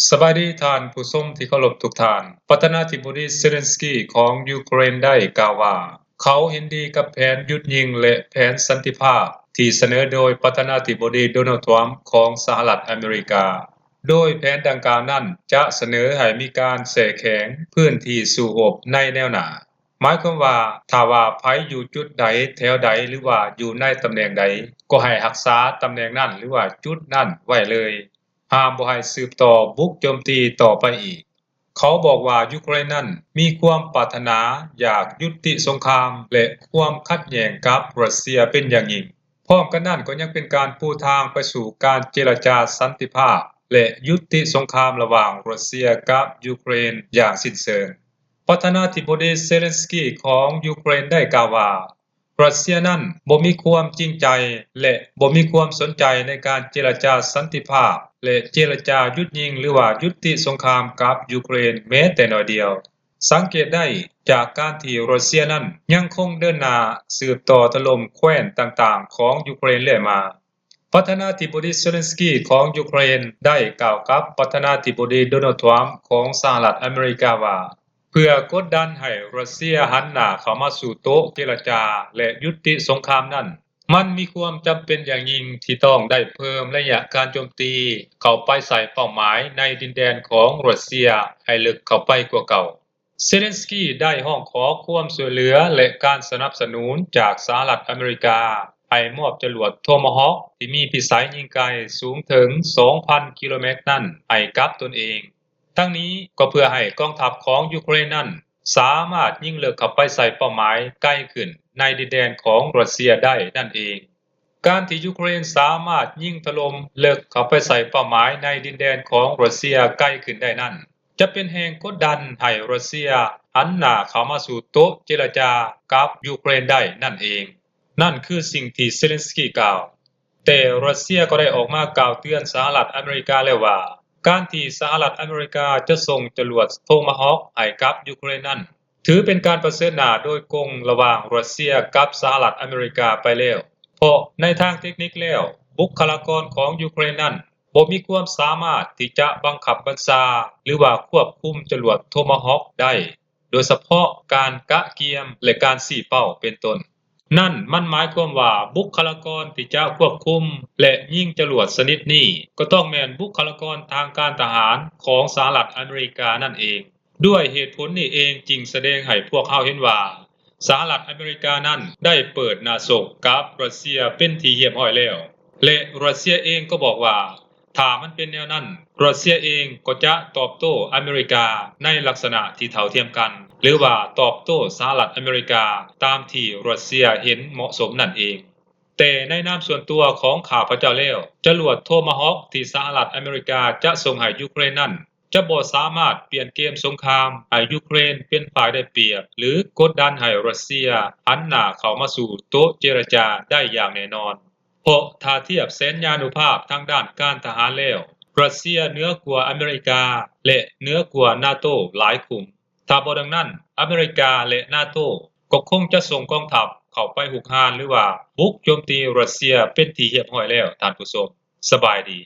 ສະບາຍດີທ່ານຜູ້ຊົມທີ່ເຄົາລົບທຸກທ່ານ. ປະທານາທິບໍດີເຊເລັນສກີຂອງຢູເຄຣນໄດ້ກ່າວວ່າ ເຂົາເຫັນດີກັບແຜນຢຸດຍິງ ແລະ ແຜນສັນຕິພາບທີ່ສະເໜີໂດຍປະທານາທິບໍດີໂດນັລ ທຣຳຂອງສະຫະລັດອາເມລິກາ, ໂດຍແຜນດັ່ງກ່າວນັ້ນຈະສະເໜີໃຫ້ມີການແຊ່ແຂງພື້ນທີ່ສູ້ຮົບໃນແນວໜ້າ. ໝາຍຄວາມວ່າ ຖ້າວ່າໃຜຢູ່ຈຸດໃດ ແຖວໃດ ຫຼືວ່າຢູ່ໃນຕຳແໜ່ງໃດ ກໍໃຫ້ຮັກສາຕຳແໜ່ງນັ້ນ ຫຼືວ່າຈຸດນັ້ນໄວ້ເລີຍ, ຫ້າມບໍ່ໃຫ້ສືບຕໍ່ບຸກໂຈມຕີຕໍ່ໄປອີກ. ເຂົາບອກວ່າຢູເຄຣນນັ້ນມີຄວາມປາດຖະໜາຢາກຍຸຕິສົງຄາມ ແລະ ຄວາມຂັດແຍ່ງກັບຣັດເຊຍເປັນຢ່າງຍິ່ງ. ພ້ອມກັນນັ້ນກໍຍັງເປັນການປູທາງໄປສູ່ການເຈລະຈາສັນຕິພາບ ແລະ ຍຸຕິສົງຄາມລະຫວ່າງຣັດເຊຍກັບຢູເຄຣນຢ່າງສິ້ນເຊີງ. ປະທານາທິບໍດີເຊເລັນສກີຂອງຢູເຄຣນໄດ້ກ່າວວ່າ ຣັດເຊຍນັ້ນບໍ່ມີຄວາມຈິງໃຈ ແລະ ບໍ່ມີຄວາມສົນໃຈໃນການເຈລະຈາສັນຕິພາບ ແລະ ເຈລະຈາຢຸດຍິງ ຫຼືວ່າຍຸຕິສົງຄາມກັບຢູເຄຣນແມ້ແຕ່ໜ້ອຍດຽວ. ສັງເກດໄດ້ຈາກການທີ່ຣັດເຊຍນັ້ນຍັງຄົງເດີນໜ້າສືບຕໍ່ຖະຫຼົ່ມແຄວ້ນຕ່າງໆຂອງຢູເຄຣນເລື້ອຍມາ. ປະທານາທິບໍດີເຊເລັນສກີຂອງຢູເຄຣນໄດ້ກ່າວກັບປະທານາທິບໍດີໂດນັລ ທຣຳຂອງສະຫະລັດອາເມລິກາວ່າ ເພື່ອກົດດັນໃຫ້ຣັດເຊຍຫັນໜ້າເຂົ້າມາສູ່ໂຕະເຈລະຈາ ແລະ ຍຸຕິສົງຄາມນັ້ນ, ມັນມີຄວາມຈຳເປັນຢ່າງຍິ່ງທີ່ຕ້ອງໄດ້ເພີ່ມໄລຍະການໂຈມຕີເຂົ້າໄປໃສ່ເປົ້າໝາຍໃນດິນແດນຂອງຣັດເຊຍໃຫ້ເລິກເຂົ້າໄປກວ່າເກົ່າ. ເຊເລັນສກີໄດ້ຮ້ອງຂໍຄວາມຊ່ວຍເຫຼືອ ແລະ ການສະໜັບສະໜູນຈາກສະຫະລັດອາເມລິກາ ໃຫ້ມອບຈະຫຼວດໂທມາຮອກທີ່ມີພິໄສຍິງໄກສູງເຖິງສອງພັນກິໂລແມັດນັ້ນໃຫ້ກັບຕົນເອງ. ທັງນີ້ກໍເພື່ອໃຫ້ກອງທັບຂອງຢູເຄຣນນັ້ນສາມາດຍິງເລິກເຂົ້າໄປໃສ່ເປົ້າໝາຍໄກຂຶ້ນໃນດິນແດນຂອງຣັດເຊຍໄດ້ນັ້ນເອງ. ການທີ່ຢູເຄຣນສາມາດຍິງຖະຫຼົ່ມເລິກເຂົ້າໄປໃສ່ເປົ້າໝາຍໃນດິນແດນຂອງຣັດເຊຍໄກຂຶ້ນໄດ້ນັ້ນ ຈະເປັນແຮງກົດດັນໃຫ້ຣັດເຊຍຫັນໜ້າເຂົ້າມາສູ່ໂຕະເຈລະຈາກັບຢູເຄຣນໄດ້ນັ້ນເອງ. ນັ້ນຄືສິ່ງທີ່ເຊເລັນສກີກ່າວ. ແຕ່ຣັດເຊຍກໍໄດ້ອອກມາກ່າວເຕືອນສະຫະລັດອາເມລິກາແລ້ວວ່າ ການທີ່ສະຫະລັດອາເມລິກາຈະສົ່ງຈະຫຼວດໂທມາຮອກໃຫ້ກັບຢູເຄຣນນັ້ນ ຖືເປັນການປະເຊີນໜ້າໂດຍກົງລະຫວ່າງຣັດເຊຍກັບສະຫະລັດອາເມລິກາໄປແລ້ວ, ເພາະໃນທາງເຕັກນິກແລ້ວ ບຸກຄະລາກອນຂອງຢູເຄຣນນັ້ນບໍ່ມີຄວາມສາມາດທີ່ຈະບັງຄັບບັນຊາ ຫຼືວ່າຄວບຄຸມຈະຫຼວດໂທມາຮອກໄດ້, ໂດຍສະເພາະການກະກຽມ ແລະ ການຊີ້ເປົ້າເປັນຕົ້ນ. ນັ້ນມັນໝາຍຄວາມວ່າບຸກຄະລາກອນທີ່ຈະຄວບຄຸມ ແລະ ຍິງຈະຫຼວດຊະນິດນີ້ ກໍຕ້ອງແມ່ນບຸກຄະລາກອນທາງການທະຫານຂອງສະຫະລັດອາເມລິການັ້ນເອງ. ດ້ວຍເຫດຜົນນີ້ເອງຈຶ່ງສະແດງໃຫ້ພວກເຮົາເຫັນວ່າ ສະຫະລັດອາເມລິການັ້ນໄດ້ເປີດໜ້າສົກກັບຣັດເຊຍເປັນທີ່ຮຽບຮ້ອຍແລ້ວ ແລະ ຣັດເຊຍເອງກໍບອກວ່າ ຖ້າມັນເປັນແນວນັ້ນ, ຣັດເຊຍເອງກໍຈະຕອບໂຕ້ອາເມລິກາໃນລັກສະນະທີ່ເທົ່າທຽມກັນ ຫຼືວ່າຕອບໂຕ້ສະຫະລັດອາເມລິກາຕາມທີ່ຣັດເຊຍເຫັນເໝາະສົມນັ້ນເອງ. ແຕ່ໃນນາມສ່ວນຕົວຂອງຂ້າພະເຈົ້າແລ້ວ, ຈະຫຼວດໂທມາຮອກທີ່ສະຫະລັດອາເມລິກາຈະສົ່ງໃຫ້ຢູເຄຣນນັ້ນ ຈະບໍ່ສາມາດປ່ຽນເກມສົງຄາມໃຫ້ຢູເຄຣນເປັນຝ່າຍໄດ້ປຽບ ຫຼື ກົດດັນໃຫ້ຣັດເຊຍຫັນໜ້າເຂົ້າມາສູ່ໂຕະເຈລະຈາໄດ້ຢ່າງແນ່ນອນ. ເພາະຖ້າທຽບແສນຍານຸພາບທາງດ້ານການທະຫານແລ້ວ, ຣັດເຊຍເໜືອກວ່າອາເມລິກາ ແລະ ເໜືອກວ່ານາໂຕຫຼາຍຂຸມ. ຖ້າບໍ່ດັ່ງນັ້ນ, ອາເມລິກາ ແລະ ນາໂຕ ກໍຄົງຈະສົ່ງກອງທັບເຂົ້າໄປຮຸກຮານ ຫຼືວ່າບຸກໂຈມຕີຣັດເຊຍເປັນທີ່ຮຽບຮ້ອຍແລ້ວ, ທ່ານຜູ້ຊົມ. ສະບາຍດີ.